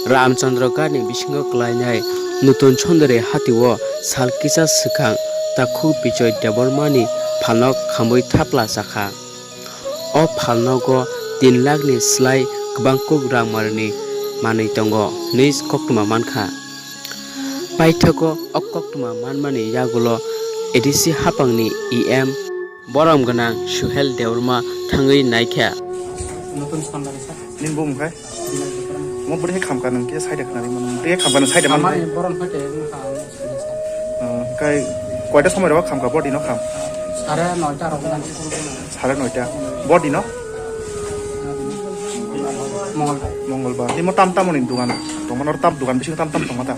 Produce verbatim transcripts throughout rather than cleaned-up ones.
Ramchandra Ghatni bisingo klainai Nutun Chondori hatio sal kisa swkang takhuk Bijoy Debbarmani phalno khamwi thapla chakha. O phalnogo tin lakhni slai kwbang kuk rangmarni manwi tongo hwnwi koktwma mankha. Paithago o koktwma manmani yagulo A D C haphangni E M borom gwnang Suhel Debbarma thangwi naikha. Nutun Chondori sir. Nini bumung khai? Binay Debbarma. Mo bwrwi hai khamkha nwng khe side khwnarwi mano. Bwrwi hai khamkha nwng side man. Amani borom hai khe wngkha ang side side. Hmm, kai koita somoi rok khamkha body no kham? Sare noita rok nang. Sare noita. Body no? Mongolbar. Mongolbar. Nimo tam tam ni dugan. Tongma nor tam dugan bisingo tam tam tongma ta.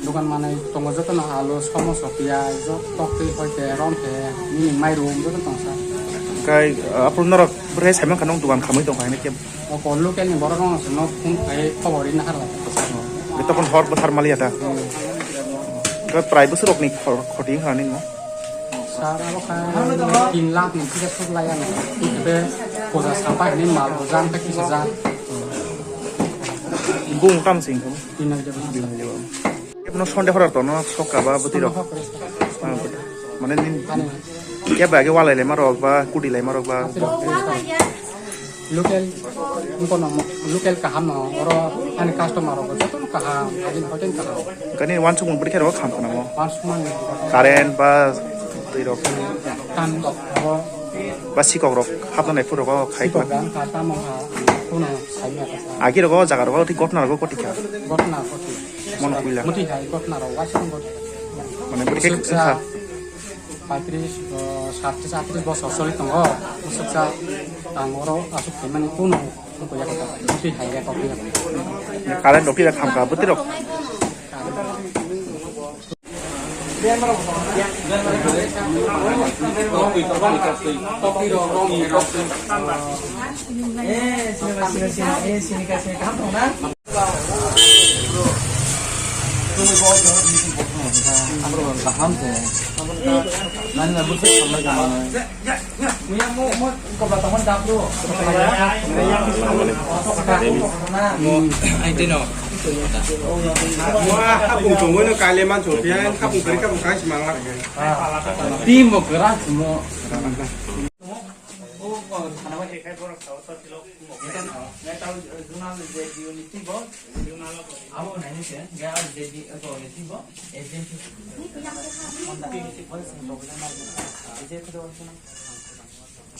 Dugan manai tongo joto no alu, somoso, piyaj, joto twi, hoi te, rom te, nini mairum joto tong sa. Kai, ah, apro norok bwrwi saiman kha nong dugan khamwi tong kha hini khe. O ko local ni borok rok no phone khai khobor ri na har. Be tokon hor bwthar mali ya ta. Hmm. Kai prai bwswk rok ni khor-, khoti wngkha nini mo? Sir, abo kha tin lakh ni ticket suk lai ano. Be puja sapai ni mal puja ang kisa ja. Bung tam sing ko. Tin lakh jabo. Bung jabo. Kepno Sunday horar to no sok ka ba bwtwi rok. Mane nin kep ba ge walai lai ma rok ba kudi lai ma rok ba. Local, wngkha no, local kaham no, oro ani customer rok joto no kaham, agini hotel kaham. Kani wansukmung bwrwi khe rok kham khwnamo. Wansukmung. Current ba twi rok. Tan rok, oro. Ba sikok rok hapna nai phuru rok khai sikok kha. Dan kha tamo ha, kuno sai ya kha. Agi rok jaga rok thik gotna rok koti kha. Gotna koti. Mono puila. Muti hai gotna rok waisung gotna. Mane bwrwi khe wngkha. Paitris, eh, satris, atris bosor soli tongo. Usuksa tang oro asuk khaimani kuno tongya kha. Twi hai ya kok ya. Current rok twi khamkha bwtwi rok. Kaham se. Nani na busu samai ka mano. Ai tino. Wah, hapung tongoi no kaile man chong pia, hapung kari hapung kai simang la. Timo kera timo.